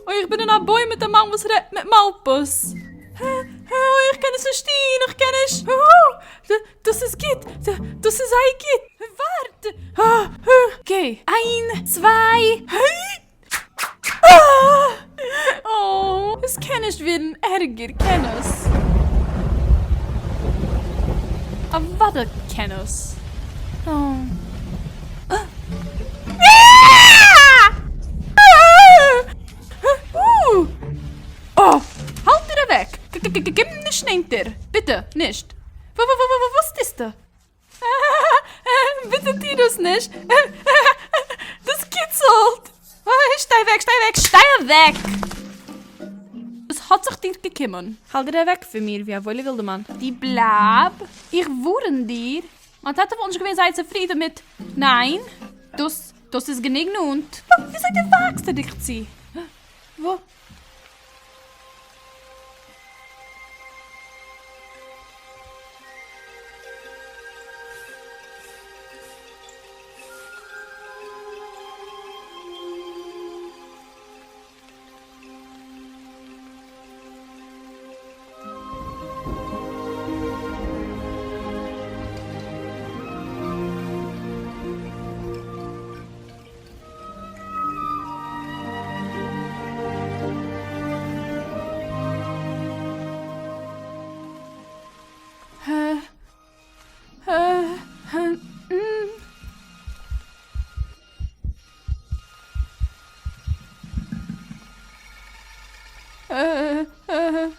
אוי איך בין אין א בוים מיט א מאן וואס רעדט מיט מאלפעס. אוי איך קען עס נישט טון, איך קען נישט. דאס איז גוט, דאס איז זייער גוט. ווארט. okay, איין, צוויי. אה! עס קען נישט ווערן ערגער, קען עס? אוודאי קען עס. האלט דיר אוועק! קום נישט נענטער! ביטע נישט! וואס טוסטו? ביטע טו דאס נישט! דאס קיצלט! שטיי אוועק! שטיי אוועק! שטיי אוועק! וואס האט זיך דיר געקומען? האלט דיר אוועק פון מיר ווי א וואוילע ווילדע מאן. דו בלייב! איך ווארן דיר! מיין טאטע וואלט נישט געווען זייער צופרידן מיט. ניין! דאס דאס איז גענוג נאנט. וויאזוי דערוואגסטו דיך צו. ווא.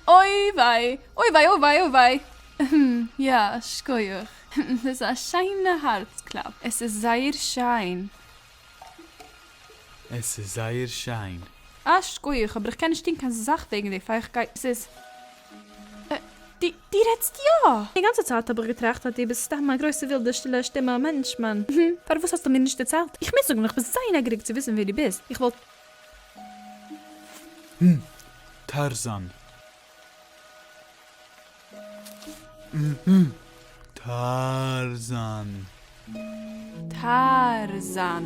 אוי וויי, אוי וויי אוי וויי אוי וויי. יא, שקויעך. דאס איז א שיינע הארץ קלאפ. עס איז זייער שיין. עס איז זייער שיין. אה שקויעך, אבער איך קען נישט טון קיין זאך וועגן די פייכקייט. עס איז. דו דו רעדסט יא! די גאנצע צייט האב איך געטראכט אז דו ביסט סתם א גרויסע ווילדע שטילע שטומע מענטש מאן. פארוואס האסטו מיר נישט דערציילט? איך מוז זאגן איך בין זייער נייגעריג צו וויסן ווער דו ביסט. איך וואלט. טארזאן. טארזאן. טארזאן.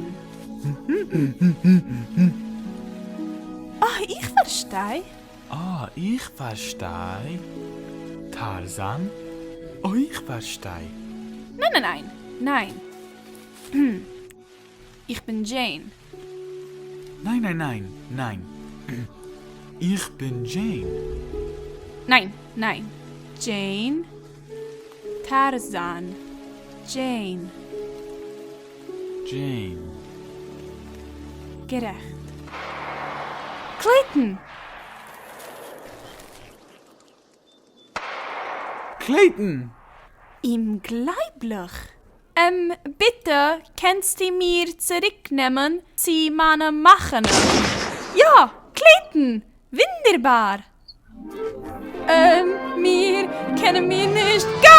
אה, איך פארשטיי. אה, איך פארשטיי. טארזאן? אוי, איך פארשטיי. ניין ניין ניין. ניין. איך בין דזשעין. ניין ניין ניין ניין. איך בין דזשעין. ניין ניין. דזשעין. טארזאן. דזשעין. דזשעין. גערעכט. קלעיטאן! קלעיטאן! אומגלייבליך! ביטע קענסטו מיר צוריקנעמען צו מיינע מחנה? יא! קלעיטאן! וואונדערבאר! מיר קענען מיר נישט גיין!